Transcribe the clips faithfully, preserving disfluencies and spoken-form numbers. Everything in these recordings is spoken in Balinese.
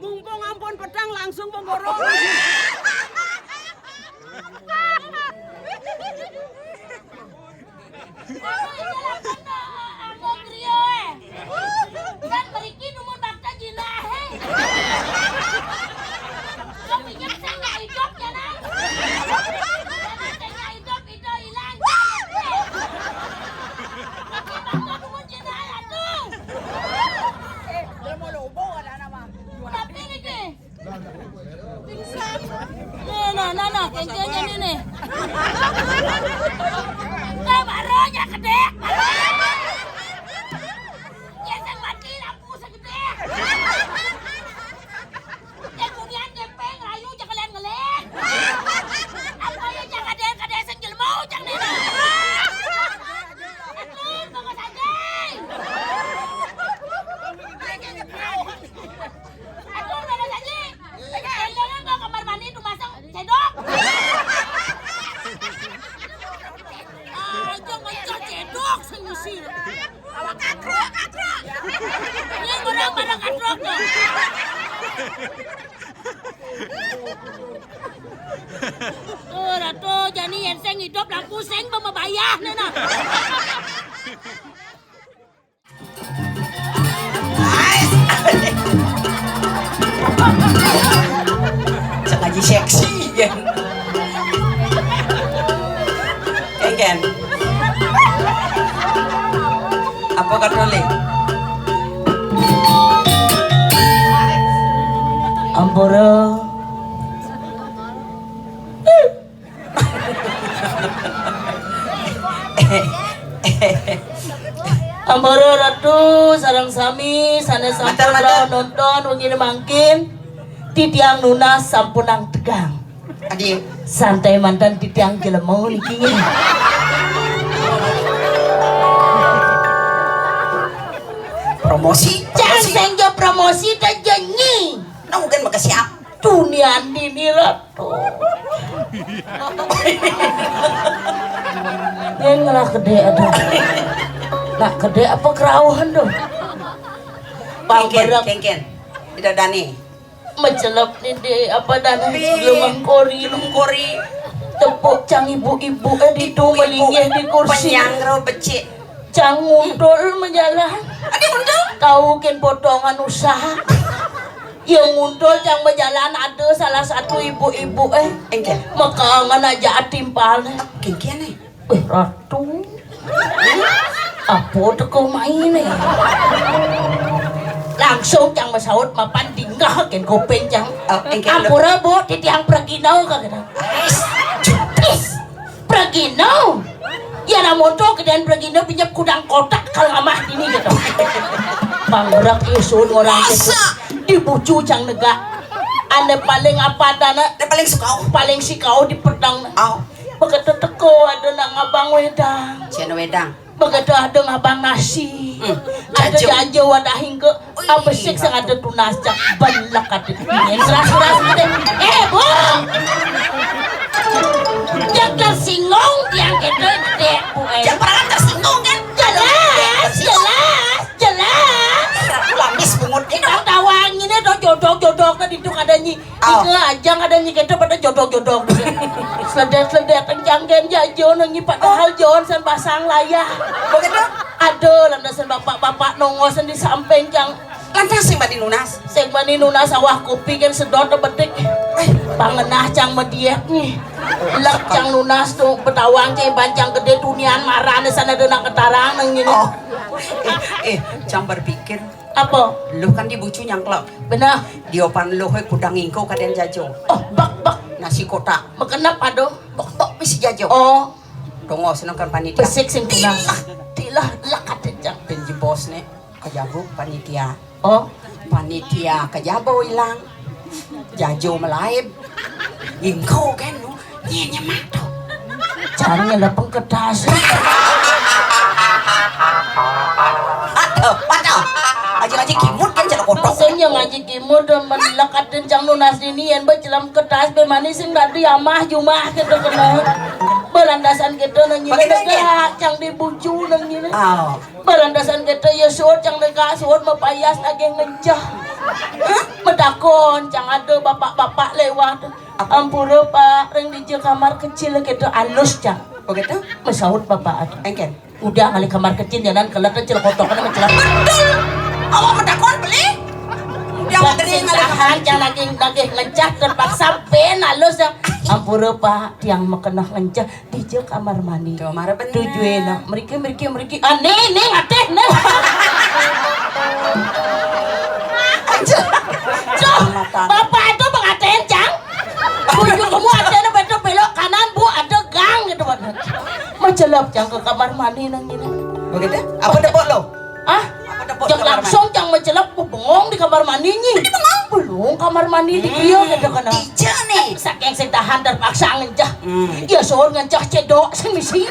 Mumpung ampun petang langsung pemborong. Anggo griya, eh. Kan mriki dumun bakta jinahe. Kok pikir saya nggak hidup, ya, Nang? Jangan saya nggak hidup, itu hilang. Bakta dumun jinahe, aduh. Eh, dia mau lobo, ada nama. Tapi niki. Nah, nah, nah, nah, kencengnya ini nih. Nah, baru aja gede. Ya, saya mati lampu segede. Ya, kemudian gepeng, rayu, jangan ngeliat-ngeliat. Apa ya, jangan ada yang kada sing jelma, jangan ini. Aduh, bagus aja. Aduh, bagus aja. Jangan ke kamar mandi tuh masang cedok. Aja ngencah cedok sing ngisi. Awak katrok, katrok. Ini orang pada katrok tuh. Tuh, Ratu, jani yen sing hidup lah pusing pemabayah nih nah. Sengaja seksi ya. Kengken. Apa kata le? Ampura. Ampura Ratu sareng sami sané sampun Matur, matur. Rauh nonton wengi mangkin, titiang nunas sampunang tegang. Adi. Santai mantan titiang jelema niki. Promosi, cang promosi. Sing jo promosi ta jenyi. Nah, mungkin makasih. Tunian dini Ratu. Yang ngelah gede aduh. Nak gede apa kerauhan tuh? Kengken, pangberak. Kengken. Tidak dani. Mencelep nih di apa dan Ih, gelumang kori. Gelumang kori. Tepuk cang ibu-ibu eh di Ibu-ibu. Melinggih di kursi. Penyangro becik. Cang nguntul menjalan. Ada nguntul? Tahu kin potongan usaha. Yang nguntul cang menjalan ada salah satu ibu-ibu eh. Engke. Mekangan aja timpal nih. Kengken nih. Eh, Ratu. Apa teko main eh? Langsung cang mesaut mapan dinggah ken kopeng cang. Oh, engke. Ampura bu, titiang pergi nau ka kita. Is. Pragina. Ya namun tuh kedan Pragina pinjam kudang kotak kalau amah dini gitu. Panggerak isun orang gitu. Masa? Di bucu cang nega. Ane paling apa dana? Ane paling suka. Paling si kau di pedang. Oh. Begitu teko ada nak ngabang wedang. Siapa wedang? Begitu ada ngabang nasi. Hmm. Ada jajo. Jajo wadah hingga. Wih, apa sih sang ada tunas cak belak ada. Keras keras gitu. Eh bu, jangan tersinggung tiang gitu dek bu eh. Jangan pernah tersinggung kan? Jelas, jelas, jelas. Lamis bungut. Kita tawang ini tuh jodoh-jodoh ke ditu ada nyi. Oh. Ika aja ada nyi kita pada jodoh-jodoh. Seledet-seledet kencang gen jajo nang nyi padahal jawan san pasang layar. Begitu? Ada landasan bapak-bapak nongos di samping cang. Lantas sing bani nunas. Sing bani nunas awah kopi kan sedot betik. Eh. Pangenah cang mediet nih. Lek cang nunas tuh petawang cang bancang gede tunian marane sana dona ketarang nang ini. Oh. Eh, eh, cang berpikir. Apa? Lu kan di bucu nyangklok. Benar. Diopan lu he kudang ingko kaden jajo. Oh, bak bak. Nasi kotak. Mekenap aduh. Bak bak bisi jajo. Oh. Tunggu seneng kan panitia. Besik sing pulang. Tilah, tilah, lah kaden jang. Pen jebos ne. Kejabo panitia. Oh. Panitia kejabo hilang. Jajo melaib. Ingko kan lu. Nye nyemak tuh. Caranya ada pengketas. Aduh, aduh. Aji-aji kimut kan celok kotok. Sing yang ngaji kimut dan melekatin cang nunas ini yang berjelam ketas be manis sing tadi amah jumah gitu kena. Belandasan gitu nang ini. Bagaimana? Cang di bucu nang ini. Oh. Balandasan kita ya suud cang deka suud mapayas lagi ngencah. Hah? Matakon, cang ada bapak-bapak lewat. Apa? "Ampura, Pak, ring dija kamar kecil kita alus, cang." Begitu? Masaut bapak ada. Engken. Udah ngalih kamar kecil, jangan kelet aja kotokan sama celak. Betul. Awak matakon beli. Udah Berarti ngalih kamar tahan, cang lagi, lagi ngencah terpaksa pen alus, cang. "Ampura, Pak, tiang makeneh ngencah." Dija kamar mandi. Tuh, mara bener. Tujuin, nah. Mriki, mriki, mriki. Ah, nih, nih, ngatih, nih. Tuh, bapak itu mengatain, cang. Bujuk kamu ada, betul belok kanan, Bu, ada gang gitu, Bu. Macelep, cang, ke kamar mandi nang ini. Begitu? Apa tepuk lo? Ah, Apa tepuk cang kamar langsung, mandi? Cang macelep, bengong di kamar mandi, nyi. Tadi bengong? Belum, kamar mandi di dia, hmm, gitu kan. Dija nih. Saking saya tahan terpaksa ngencah. Hmm. Ya, suruh ngencah cedok sing misi.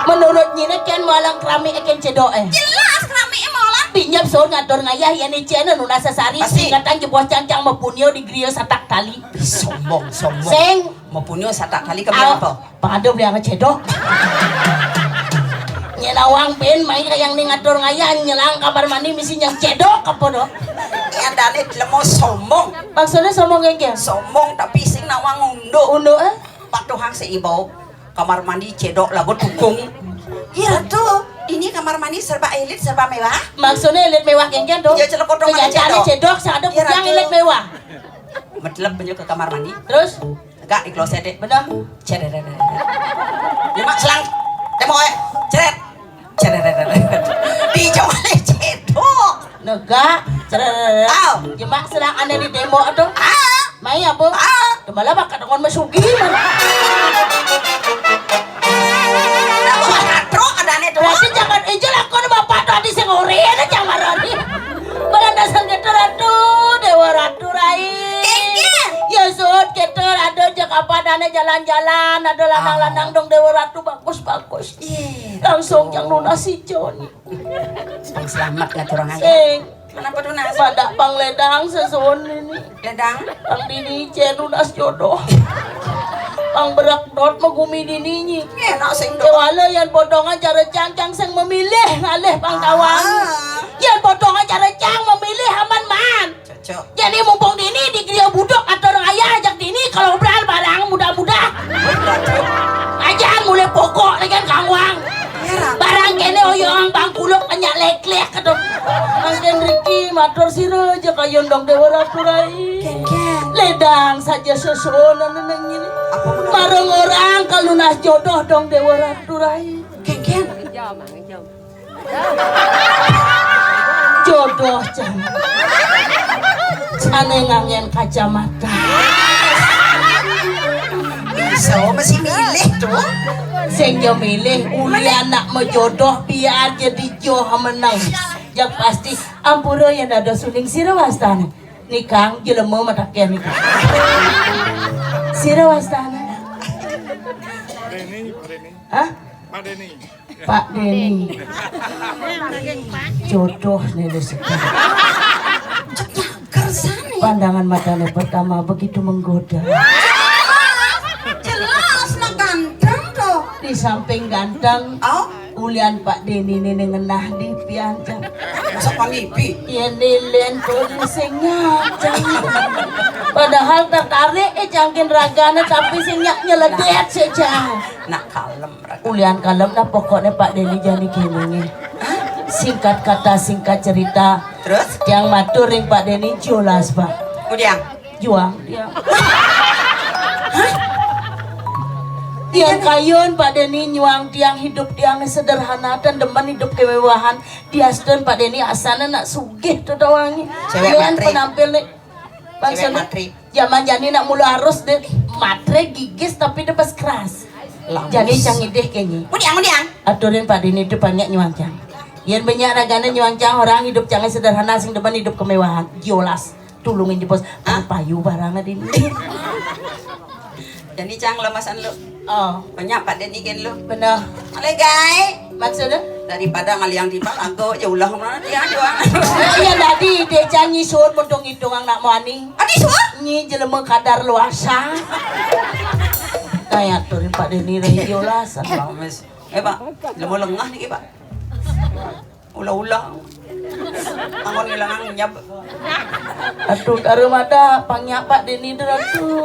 Menurut nyine kan malang keramik kan cedok, eh. Jelas keramik malang. Pinjam suruh ngatur ngayah ya ni cene nuna sesari. Pasti. Singkatan jebos cang-cang mapunyo di griya satak tali. Sombong, sombong. Sing. Mapunyo satak tali ke apa? Pang ada beli anak cedok. Nyelawang ben main kayak yang ngatur ngayah nyelang kamar mandi misi nyang cedok apa dok? Ya dane lemo sombong. Maksudnya sombong kayak gimana? Sombong tapi sing nawang unduk. Unduk, eh? Pak Tuhang seimbau. Kamar mandi cedok lagu tukung. Iya tuh. Ini kamar mandi serba elit, serba mewah. Maksudnya elit mewah genggen tuh. Iya, celok kodong mandi cedok. Cedok, sing ada bujang elit mewah. Medelep banyak ke kamar mandi. Terus? Tegak di kloset deh. Bener. Cedok. Lima selang. Tembok, eh. Ceret. Ceret. Dijawab cedok. Negak, ceret. Au. Jemak selang ane di tembok tu. Ah. Mai apa? Ah. Temalah bakat dengan masugi. Berarti jangan ijol aku ni bapak tu adi sing ori ada cang marani. Balandasan kita ratu, dewa ratu rai. Kengkeng. Ya sud kita ada jak apa dana jalan-jalan, ada lanang-lanang dong dewa ratu bagus-bagus. Iya. Langsung cang nunas ijo ni. Pang selamat ngatur orang aja. Sing. Kenapa tuh, Nas? Pada pang ledang sesuun ini. Ledang? Pang dini cen nunas jodoh. Pang berak dot magumi dini nyi. Enak sing dot. Kewala yan potongan cara cang-cang sing memilih ngalih pang tawang. Ah. Yan potongan cara cang memilih aman man. Cocok. Jadi mumpung dini di griya budok atur ayah ajak dini kalau beral barang mudah-mudah. Ajan mulai pokok ni kan kangwang. Barang kene oyong bang kuluk penyak leklek ketu. Mangkin Riki matur sira aja kayun dong Dewa Ratu Rai. Ken, ken. Ledang saja sesuunan nang ini. Apa menurut? Marang orang kalunas jodoh dong Dewa Ratu Rai. Ken, ken. Jodoh, Cang. Ane ngangen kacamata. Iso masih milih tuh. Sing yo milih uli anak mau jodoh biar jadi joh menang. Yang pasti ampura yang ada suning sira wastane. Nikang jelema mataken nikang. Sira wastane. Hah? Pak Denny. Jodoh nih lu sekarang. Kersane. Pandangan matanya pertama begitu menggoda. Jelas, nak ganteng tuh. Di samping ganteng, oh, ulian Pak Denny ini ngenah di pian, Cang. Masa pamipi? Iya, nilen tuh di sing nyacang. Padahal tertarik, eh, cangkin ragane, tapi sing nyak nyeledet sih, Cang. Nak kalem. Ulian kalem dah pokoknya Pak Denny jani kene. Singkat kata, singkat cerita. Terus? Tiang matur ring Pak Denny, jolas, Pak. Udiang. Juang tiang. Tiang kayun Pak Denny nyuang tiang hidup tiang sederhana dan demen hidup kemewahan. Diastun Pak Denny asana nak sugih tu tawangi. Cewek matri. Penampil nih. Cewek matri. Zaman jani nak mula arus deh, matre gigis tapi dia pas keras. Lamus. Jani cang idih kenyi. Mudiang, mudiang. Aturin Pak Dini tu banyak nyuang cang. Yen banyak ragane nyuang cang orang hidup cang sederhana sing demen hidup kemewahan. Jolas. Tulungin jebos. Hah? Payu barang dini. Jani cang lemasan lu. Oh. Banyak Pak Deni gen lu. Bener. Alai gai. Maksudnya? Daripada ngaliang di balago ya ulah mana dia doang. Iya tadi dia janji suut mudung hidung anak mani. Adi suut? Nyi jelema kadar luasa. Kayak turin Pak Deni radio lah. Pak Mes. Eh Pak, jelema lengah nih Pak. Ulah-ulah. Amun ngilangan nyab. Aduh, taruh mata pangnya Pak Deni tu, aduh.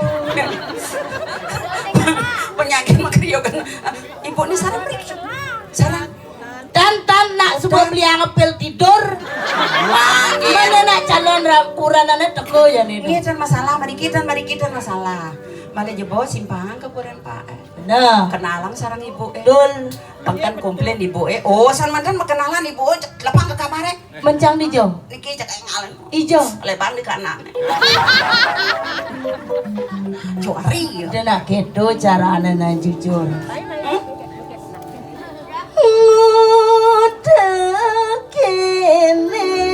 Penyakit mah keriokan. Ibu ni sarang mriki. Sarang. Tan, tan, nak semua beli angepil tidur. Mana nak calon ra-, kuranannya teko ya ni. Iya, tan masalah, mari kita, mari kita masalah. Malah jebos simpang ke kuran Pak. Nah. Kenalan sarang ibu, eh. Dul. Pangkan komplain ibu, eh. Oh, san mantan makenalan ibu, oh, lapang ke kamar, eh. Mencang di jo. Niki cek engal. Ijo. Lebang di kanan. Cuari ya. Dia nak kedo carane na jujur. Hmm? Ngutek kene.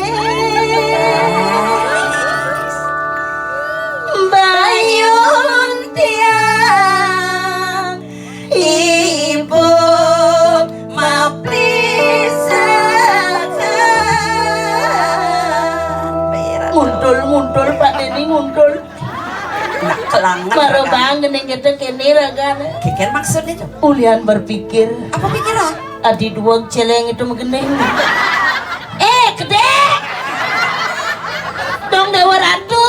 Bayun tiang. Ibu maplisakan. Nguntul, nguntul, Pak Deni, nguntul. Nak kelangan. Baru bang, gini gitu, kini ragane. Kiken maksudnya tuh. Ulian berpikir. Apa pikiran? Adi dua celeng itu menggening. Eh, gede. Dong Dewa Ratu.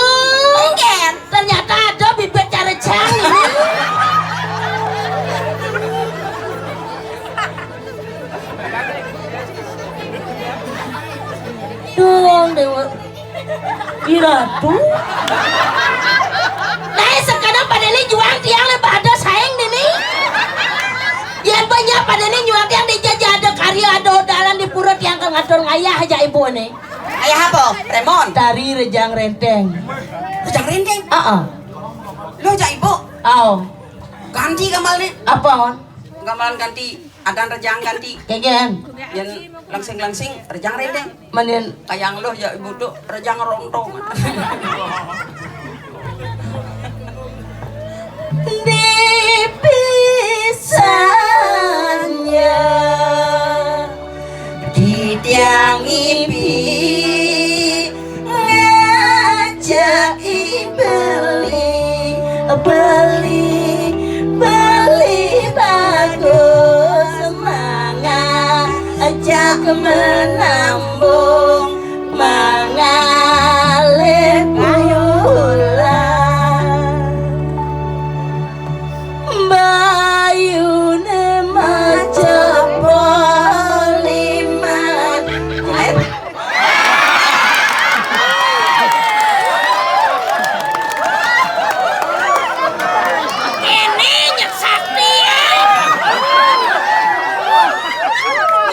Enggak. Ternyata ada bibit cara cang ini. Dong Dewa. Iratu. Nah, sekarang pada ini juang tiang le pada saing dini. Yang banyak pada ini juang tiang dijajah ada karya ada dalan di pura tiang ke ngatur ngayah aja ibu nih. Ayah apa? Remon. Tari Rejang Renteng. Rejang Renteng? Heeh. Lo aja ibu. Aw. Ganti gamal nih. Apa, on? Gamalan ganti. Adan Rejang ganti. Kegen. Yang langsing-langsing Rejang Renteng. Manin kayang lo ya ibu tuh Rejang Rontong. Dipisahnya. Titiang ibi ngajak i beli, beli, beli bagus semangat ajak menambung mangalih pulang. Bayune maca poliman. Ayo. Ini nyek sakti, ya.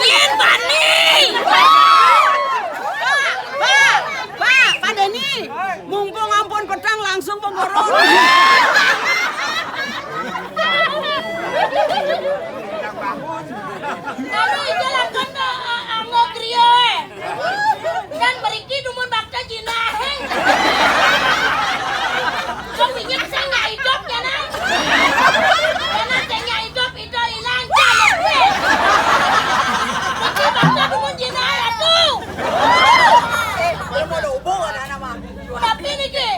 Yen bani. Pak, Pak, Pak Deni. Mumpung ampun petang langsung pengurus. Lalu itu lakon, eh, anggo griya, eh. Dan mriki dumun bakta jinahing. Kok minyak sing nyak idup, ya, nah? Ya, nah, sing nyak idup, itu ilang, jaluk, eh. Mriki bakta dumun jinah, aduh. Tapi niki,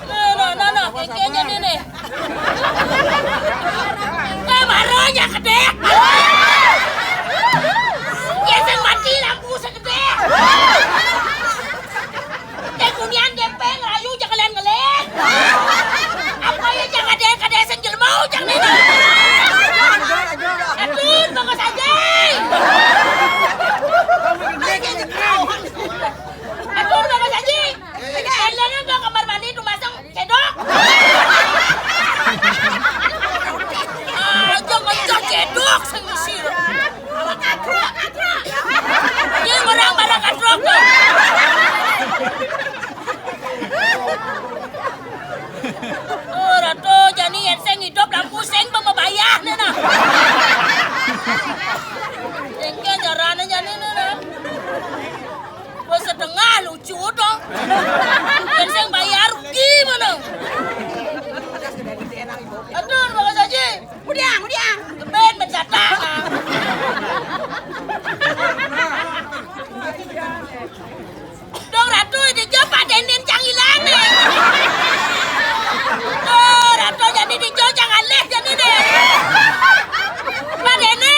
no, no, no, no, kekenya nene. Eh, baronya kedek. Ya, sing mati lampu sekedek. Kekunian gepeng rayu jakalan ngelek. Apa ya, jangan ada yang kada sing jelma, jangan nene. Aduh, bagus aja. Aduh, bagus aja. Elengan ka kamar mandi tumasang cedok. Aja ngejar cedok sing usir. Dia orang barang katrok tuh. Oh, Ratu, jani yen sing idup lampu sing pemabayah nih, nah. Engke jarane jani nih, nah. Wis setengah lucu dong. Yen sing bayar rugi mana? Aduh, Bapak Haji. Mudiang, mudiang. Keben mencatat. Dong Ratu, di jo Pak Dendin Cangilane. Oh, Ratu jadi di jo jangan leh jadi deh. Pak Deni.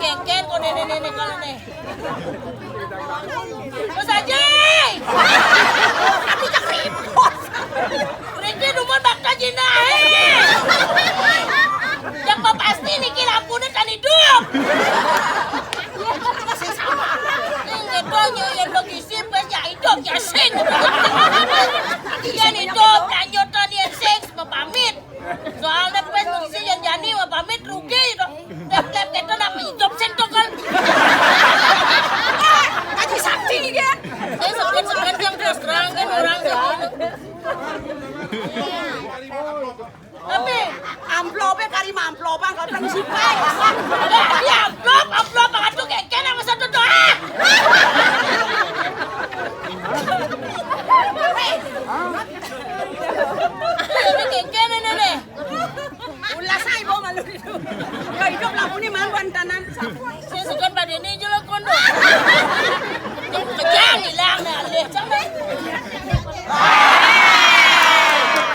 Kéngkén kok néné-néné kalau né. Mas Haji! Aku cek ribut. Mriki dumun bakta jinahe. Yang mau pasti niki lampune tan idup. Inggih to, ya, ya, logisi, pas ya idup, ya sing. Yen idup, lanjut to, yen sing, pamit. Soalnya pas mesti yang jani mah pamit rugi to. Dep-dep kita nak hidup sing tokel. Haji Sakti ya. Saya segan-segan yang terus terang kan orang yang tapi amplopnya kari mamplopan kalau kan sipai. Di amplop, amplop banget tuh kayak kena masa tuh doa. Ini kayak kena nih. Ulas ae wong malu itu. Ya hidup lah muni mawon tanan. Sing segan padene aja lho kono. Kejang ilang nek alih cang.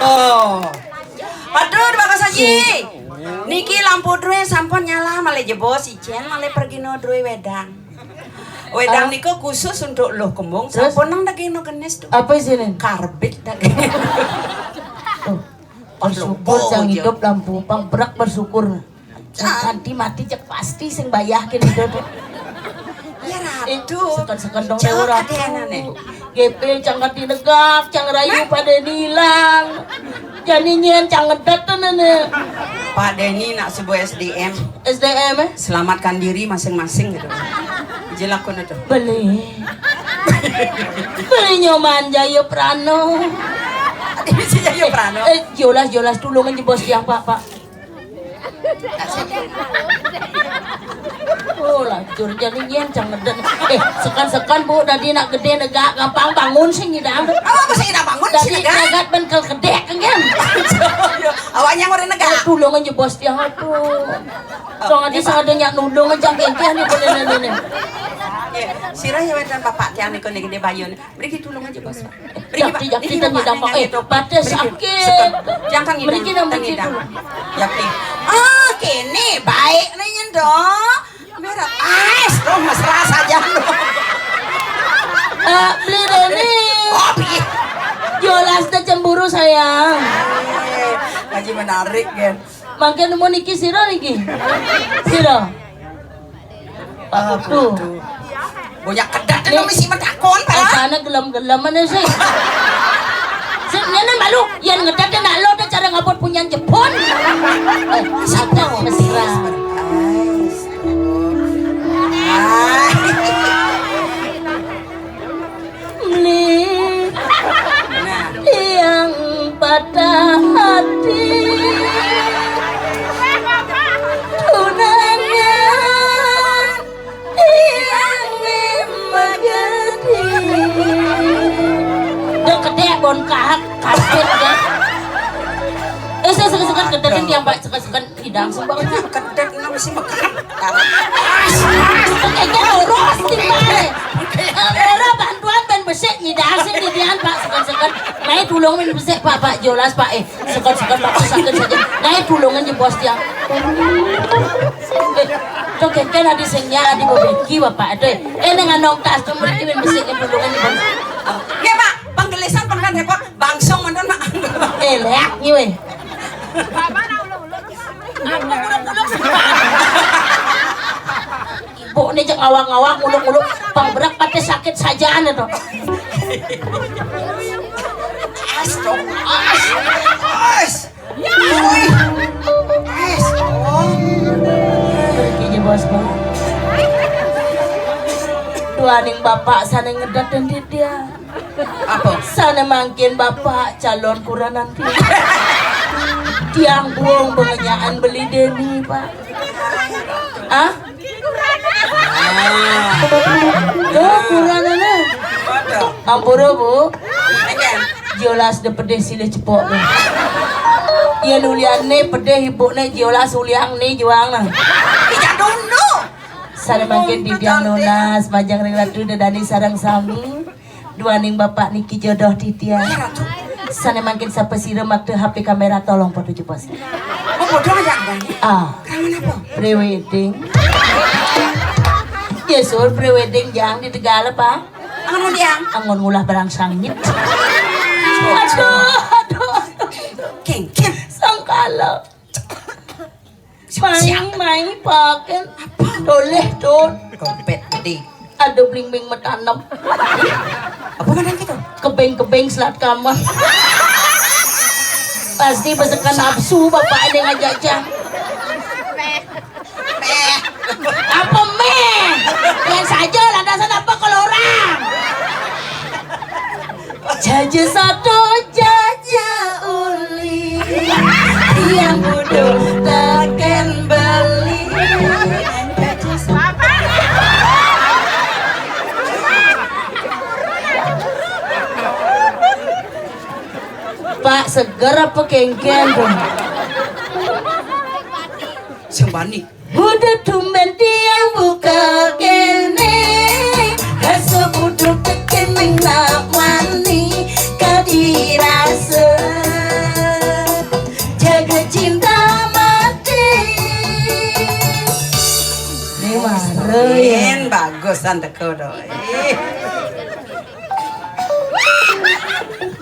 Oh. Aduh, Bapak Saji. Niki lampu drue sampun nyala malih jebos icen malih pergino drue wedang. Wedang niku khusus untuk luh kembung. Terus? Sampun nang daging no genis tuh. Apa isine? Karbit daging. Oh. Bersyukur jang hidup lampu pang berak bersyukur. Kanthi mati cek pasti sing bayah kene to. Ya ratu. Seken-seken dong dewe ratu. Gepil cang kanthi negak, cang rayu pada nilang. Jani nyen cang ngedet to nene. Pak Deni nak sebuah S D M. S D M eh? Selamatkan diri masing-masing gitu. Jelakun itu. Beli. Beli nyoman Jaya Prano. Ini si Jaya Prano. Eh, jolas-jolas tulungan jebos tiang, Pak, Pak. Oh, lacur jani nyen cang ngedet. Eh, sekan-sekan Bu, dadi nak gede negak gampang bangun sing ngidang. Apa sing ngidang bangun sing negak? Dadi negak ben kel gede kan. Awaknya ngore negak. Tulung aja bos tiang aduh. Soalnya sing ada nyak nulung aja kengkeh nih bener-bener. Sira ya wedan bapak tiang niku niki gede bayun. Mriki tulung aja, Bos. Mriki, Pak. Jakti, jakti, niki, Pak, ngidang, Pak. Eh, batis sakit. Jangan ngidang. Mriki nang mriki tulung. Jakti. Ah, kene baik nih nyendo. Merah. Ais, tuh mesra saja lu. Eh, beli Deni. Oh, piye? Jolas teh cemburu sayang. Eh, lagi menarik kan. Mangke nemu niki sira niki. Sira. Pak Putu. Banyak kedat itu mesti metakon, Pak. Asana gelem-gelem mana sih? Sing ngene malu, yang ngedat nak lo ada cara ngabut punyan Jepun. Eh, santai mesra. Beli yang patah hati. Tunangan yang mengerti. Dia kedek bon kahak kaget ya. Eh, saya sekat-sekat kedek yang baik sekat-sekat. Idang sumpah. Kedet nang mesti mekat. Kayaknya lurus timbale. Kamera bantuan ben besik ngidang sing didian Pak sekat-sekat. Naik tulung men besik Pak, Pak jolas Pak eh. Sekat-sekat Pak sakit saja. Naik tulungan di bos tiang. Eh, tuh keke adi singnya adi bebeki Bapak tuh. Eh nang anong tas tuh mriki men besik tulungan di bos. Ya Pak, penggelisan pernah repot. Bangsung menten mak. Eh leak nyiwe. Ibu ni cek ngawang-ngawang nguluk-nguluk pang berak pati sakit saja nih tuh. As dong, as, as. Oi. As dong. Pergi aja bos bos. Duaning bapak sana ngedat dan dia. Apa? Sana mangkin bapak calon kuranan tiang. Tiang buang bengenyaan beli Deni, Pak. Ah? Tuh, kuranan eh. Ampura, Bu. Jolas de pedih silih cepok deh. Iya nulian nih pedih ibu nih jolas uliang nih juang nah. Tidak dulu. Sana mangkin didian nunas majang ring ratu dedani sarang sami. Duaning bapak niki jodoh titiang. Sana mangkin sapa sira makta H P kamera tolong foto jebos. Oh, bodoh aja, Bang. Ah. Kangen apa? Pre-wedding. Ya, sur, pre-wedding, Jang, di Tegal, apa? Angon ngulah barang sangit. Aduh, aduh. Kéngkén. Sangkala. Main, main, pakai. Apa? Doleh, Dun. Dompét gedé. Ada bling-bling matanem. Apa madan gitu? Kebeng-kebeng selat kamar. Pasti besekan nafsu bapak ada ngajak, Jang. Apa méh? Yang saja landasan apa kalau orang? Jaja satu, jaja uli. Yang bodoh takkan beli. Jaja satu. Pak, seger apa kéngkén, Bang? Sing bani. Udah tumben tiang buka kéné. Rasa buduh kéné nak mani. Kadi rasa jaga cinta mati. Ini mah, ya. Bagus, santek doi.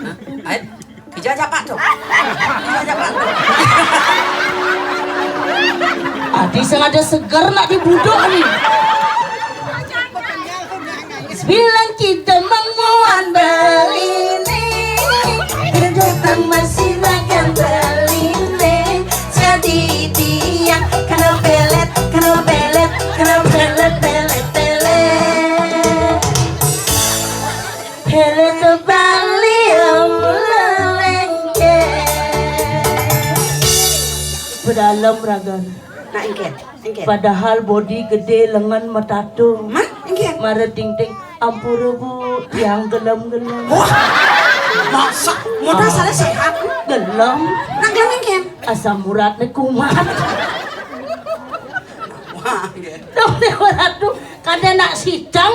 Hah? Ayo. Kerja aja, Pak, tuh. Kerja aja, Pak, tuh. Adi sengaja seger nak dibuduk nih. Bilang kita menguan beli nih. Kerja tambah silakan beli nih. Jadi dia kena belet, kena belet, kena belet, belet, belet. Hele tebali lengke. Pedalem ragan. Nah, éngkén, éngkén. Padahal bodi gedé, lengen matato. Mah, éngkén. Mara ting-ting, ampura, Bu, tiang gelem-gelem. Wah, masa? Modal salah sehat. Gelem. Nah, gelem éngkén. Asam uratné kumat. Wah, iya. Dong, Déwa Ratu, kadén nak siteng.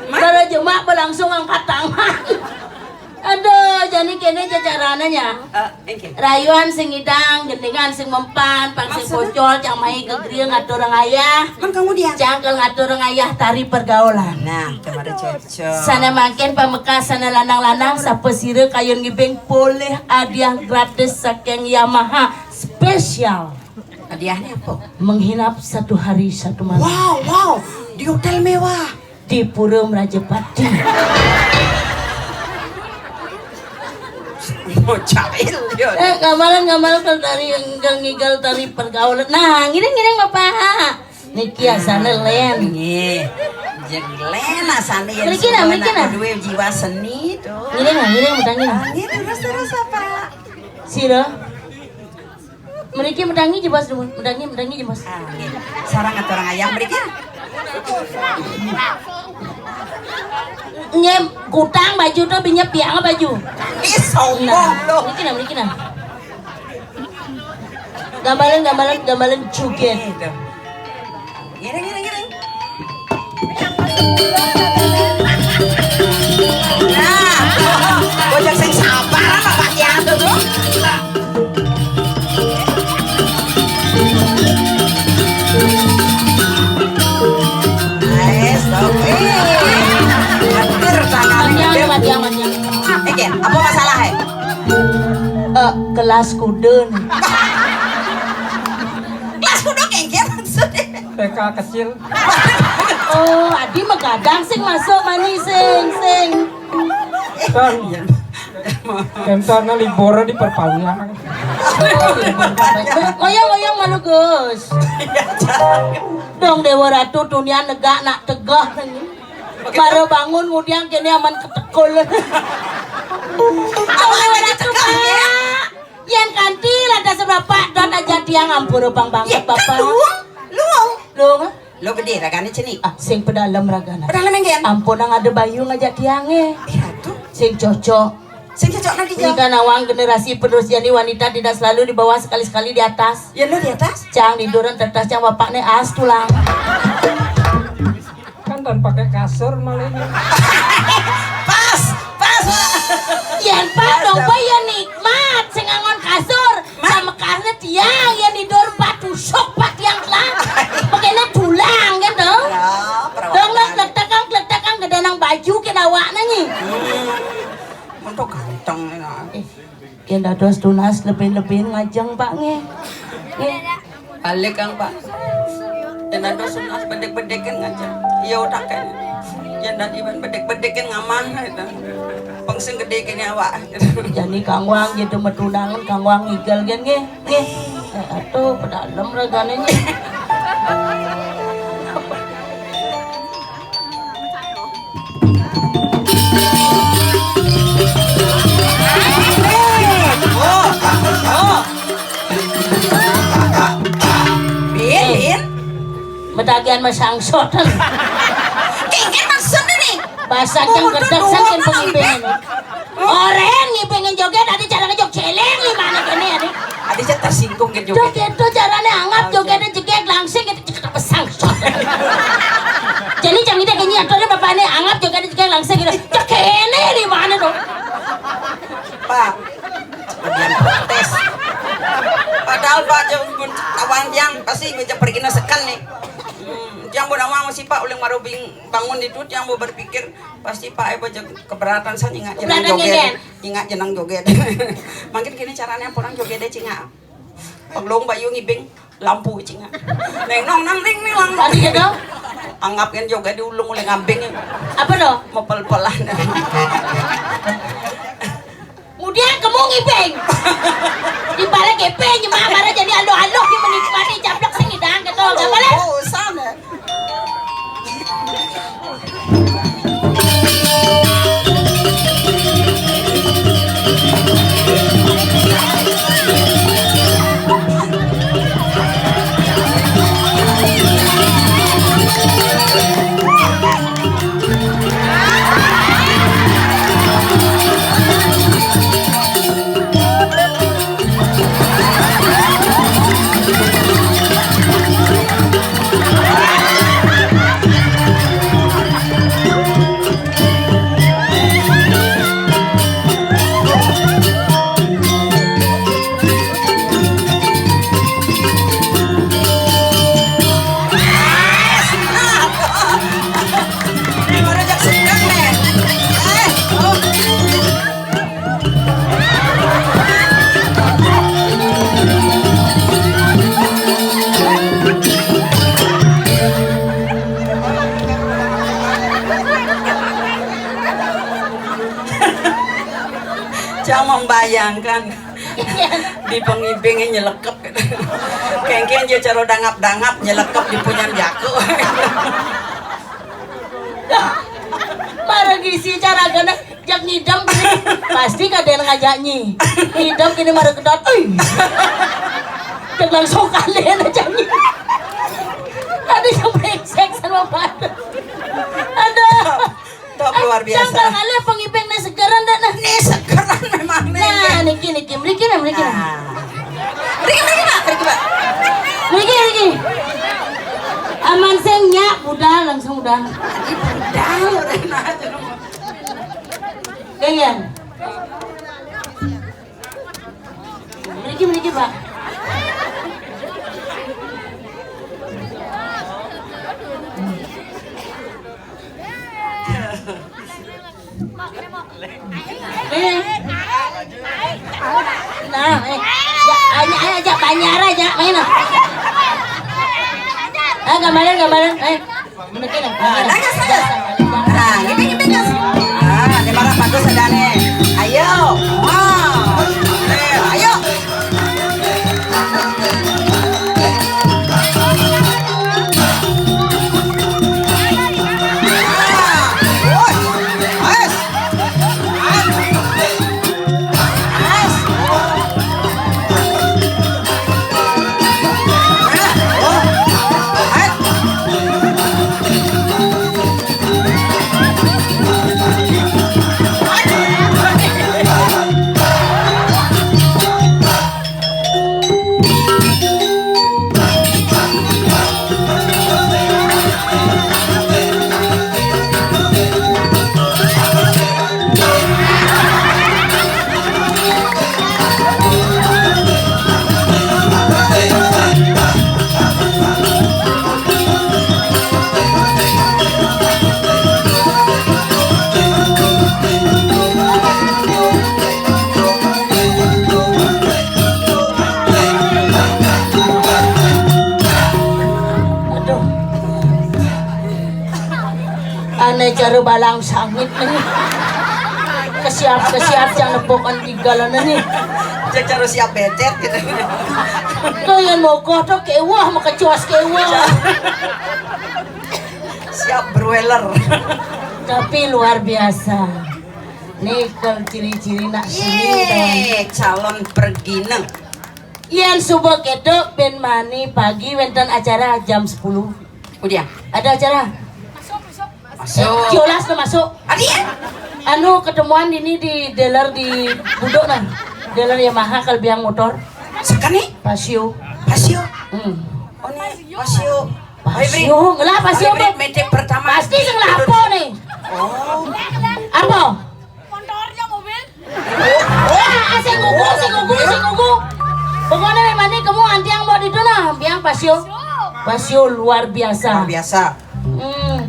Mah? Bara jemak balangsung angkat tangan. Aduh, jani kéné cacarané nya. Eh, éngkén. Rayuan sing ngidang, gendingan sing mempan, pang sing bocol, cang mai gegriya ngaturang ayah. Mén kamu dia? Cang kal ngaturang ayah tari pergaulan. Nah, kemarin cocok. Sané mangkin pamekas sané lanang-lanang, sapa sira kayun ngibing polih hadiah gratis saking Yamaha spesial. Hadiahné apa? Menginap satu hari satu malam. Wow, wow, di hotel mewah. Di Pura Mrajapati. Oh, jahil, ya. Eh, gamalan, gamalan kal tari, ngigel, ngigel tari pergaulan. Nah, ngiring, ngiring, Bapak. Niki asané lén. Nggih. Jeng lén asané yén mriki nah, mriki nah. Duwe jiwa seni to. Ngiring, ngiring, mutangi. Ah, nggih, terus, terus apa? Sira. Mriki medangi jebos, medangi, medangi jebos. Ah, nggih. Sareng aturang ayah mriki. Nggih, kutang baju to, binyep piang baju. Ih, sombong. Nah, lho. Mriki nah, mriki nah. Gambalan, gambalan, gambalan jugét. Gitu. Ngiring, ngiring, ngiring. Nah, bocah sing sabar apa Pak Kiai tuh? Ayo, stop. Eh, atur tangan. Matiang, matiang, matiang. Oke, apa masalah, eh? Eh, kelas kuda nih. Kelas kuda kengkén maksudnya. T K kecil. Oh, adi magadang sing masuk mani sing sing. Kan. Entarna libur di perpaulian. Ngoyong-ngoyong malu, Gus. Dong Déwa Ratu tunian negak nak tegah nih. Baru bangun ngudiang kéné aman ketekul. Aman ketekul, ya. Yén kanti lantas Bapak dot aja tiang ampura pang banget, Bapak. Luung, luung. Luung. Lo gedé ragané cenik. Ah, sing pedalem ragané. Pedalem énggén? Ampun, nang ada bayu ngajak tiangé. Iya tuh. Sing cocok. Sing cocok nanti. Ini kan awang generasi penerus, jadi wanita tidak selalu di bawah, sekali-sekali di atas. Ya lo di atas. Cang tiduran tetas cang bapakné as tulang. Kan tan pakai kasur malah ini. Pas, pas. Yén pas dong, Pak, ya nikmat sing angon kasur. Sama kasur tiang, ya tidur empat tusuk, Pak, tiang telah. Pakainya tulang gitu. Ya, perawan. Dong, lo Dados tunas lebih-lebih ngajeng, Pak, nggih. Nggih. Balik, Kang, Pak. Yen dados tunas bedek-bedekin ngajeng. Iya, otak kan. Yen dadi ban bedek-bedekin ngamah, gitu. Peng sing gedhe kene awak, gitu. Jani Kang Wang gitu metunangan, Kang Wang ngigel, nggih, nggih. Nggih. Eh, atuh, pedalem ragane, nggih. Bin, bin. Metagihan masangsotan. Kengken maksudnya nih. Bahasa jeng gedek saking pengimpin. Orang ngipingin joget, ada cara ngejok celeng di mana kene ya nih. Ada saya tersinggung ke joget. Joget itu caranya anggap jogetnya jegek langsing gitu, cek pesang. Jadi jangan kita kayaknya aturan bapak ini anggap jogetnya jegek langsing gitu. Cek kene di mana dong? Pak, kemudian protes. Padahal Pak jauh pun tawang tiang pasti meja pergi sekan nih. Hmm, tiang mau nawang masih Pak uling marubing bangun itu tiang mau berpikir pasti Pak Ebo jeg keberatan saya nyingak jenang joget. Nyingak jenang joget. Mungkin gini caranya pulang joget deh cingak. Penglong bayu ngibing lampu cingak. Neng nong nang ning ning lang nong. Tadi ya dong. Anggap kan joget di ulung oleh ngambing. Apa dong? Mepel-pelan. Kemudian kamu ngibing. Di balik ngibing, cuma marah jadi alo-alo dia menikmati caplok sing ngidang gitu. Gak boleh. Oh, sana. Jangan membayangkan di pengibingnya nyelekep. Kengken dia cara dangap-dangap nyelekep di punyan jaku. Marang isi cara gana jak ngidam pasti kadén ngajak nyi. Ngidam kini marang kedot. Ui. Jak langsung kadén aja nyi. Tadi sampai seks sama badan. Ada. Top luar biasa. Cangkal kali pengibing nih segeran dah nah. Nih segeran memang nih. Nah, niki niki mriki nah mriki nah. Nah. Mriki mriki Pak, mriki Pak. Mriki mriki. Aman sing nyak budal langsung budal. Budal. Ganyan. Mriki mriki Pak. Eh. Nah, eh. Ya, aja aja banyak aja main. Eh, gambaran gambaran. Eh. Nah, ini ini gas. Nah, ini marah bagus ada nih. Ayo. Wah. Ayo. Cara balang sangit nih. Kesiap-kesiap yang nepukan tigalan nih. Cara siap becet gitu. Tuh yang mokoh tuh kewah, mau kecuas kewah. Siap broiler. Tapi luar biasa. Nih kalau ciri-ciri nak sini, calon pergineng. Yang subuh kedok ben mani pagi wenten acara jam sepuluh. Udah. Ada acara? Masuk. Jolas tuh masuk. Adi ya? Anu ketemuan ini di dealer di Budok nah. Dealer Yamaha kalau biang motor. Sekali? Pasio. Pasio. Hmm. Oh, nih, Pasio. Pasio, ngelah Pasio, Bro. Metik pertama. Pasti sing lapo nih. Oh. Apa? Motornya mobil. Wah, sing ugu, sing ugu, sing ugu. Pokoknya memang nih kamu antiang mau di sana, biang Pasio. Pasio luar biasa. Luar biasa. Hmm.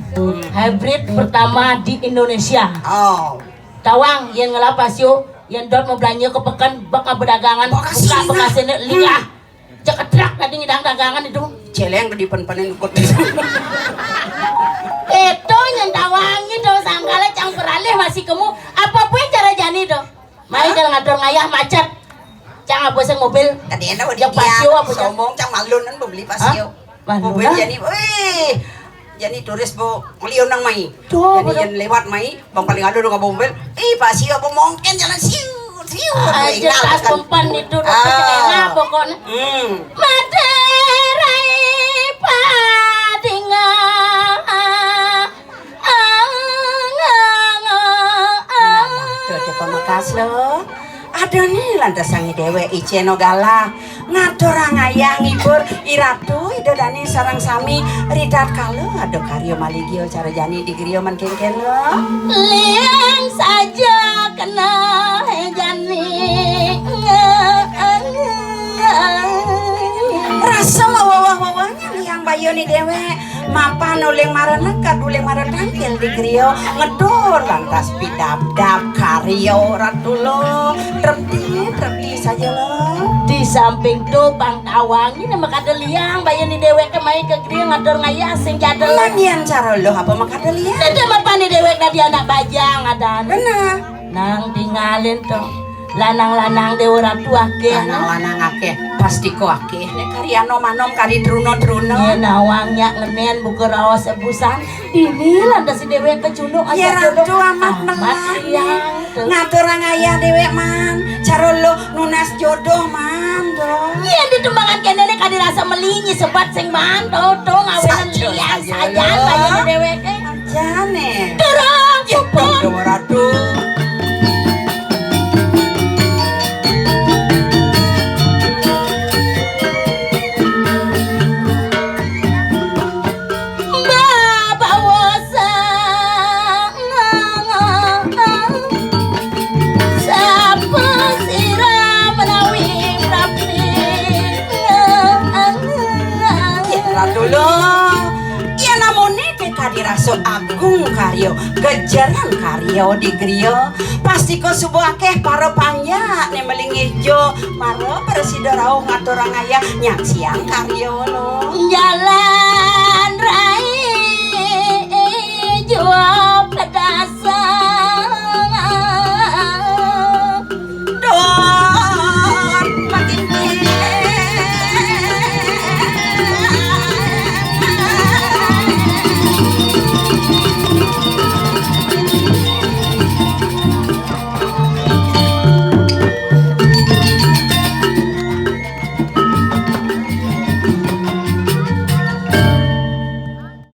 Hybrid pertama di Indonesia. Oh. Tawang, yang ngelah Pasio, yang dot mau belanja ke pekan, bakal berdagangan, buka bekasnya liah. Ceketrek tadi ngidang dagangan itu. Celeng tadi pen-penen ikut. Itu yang Tawang itu sangkala cang beralih masih kamu. Apa pun cara jani tuh? Mari kalau ngatur ngayah macet. Cang apa sing mobil? Tadi enak udah dia Pasio apa, Cang? Sombong, cang malun kan beli Pasio. Hah? Malun, mobil ah? Jani, wih, jani turis bu, meliun nang mai. Tuh, jani bener. Yang lewat mai, bang paling ada udah mobil. Ih, Pasio apa mungkin jalan siu, siu. Aja pas pempan itu udah pokoknya. Hmm. Materai padinga. Nah, tuh, tuh, pamekas lo. Aduh nih, lantas sangi dewe iceno galah. Ngatur angayang ngibur, iratu, ido dani sarang sami, ridat kalo, aduh karyo maligio, cara jani di griyo man kengken lo. Liang saja kena jani. Rasa lo wawah-wawahnya liang bayo ni dewe. Mapan uling mara neked, uling mara tangkil di griyo, ngedur lantas pidabdab karyo ratu lo, trepti, trepti saja lo. Di samping tu Bang Tawang ini makada liang, bayan di dewek ke main ke griyo ngatur ngayah sing jadel. Manyan cara lo apa makada liang? Tete mapan di dewek tadi anak bajang adan. Benar. Nang tinggalin to. Lanang-lanang Dewa Ratu akeh. Lanang-lanang akeh, pasti ko akeh. Nek kari anom-anom, kari truna-truna. Yen nawang nyak ngenen buka raos ebusan. Dini lantas si dewek kecunduk. Ya aja Ratu jodoh. Amat, amat melani. Iya. Ngatur angayah dewek man. Cara lo nunas jodoh man, do. Yen ditumbangan kene nek kadi rasa melinyi sebat sing man, to, to ngawenan lian saja lo. Saja, saja bayar dewek. Jane. Terang. Ih, Bang Dewa Ratu. Bapak Wosa. Sapa sira menawi prapti? Yen Ratu lo, yen namune kadi rasa agung karya, gejeran karya di griya, pastika suba akeh para panjak ne melingih jo, mara prasida rauh ngaturang ayah nyaksiang karya lo.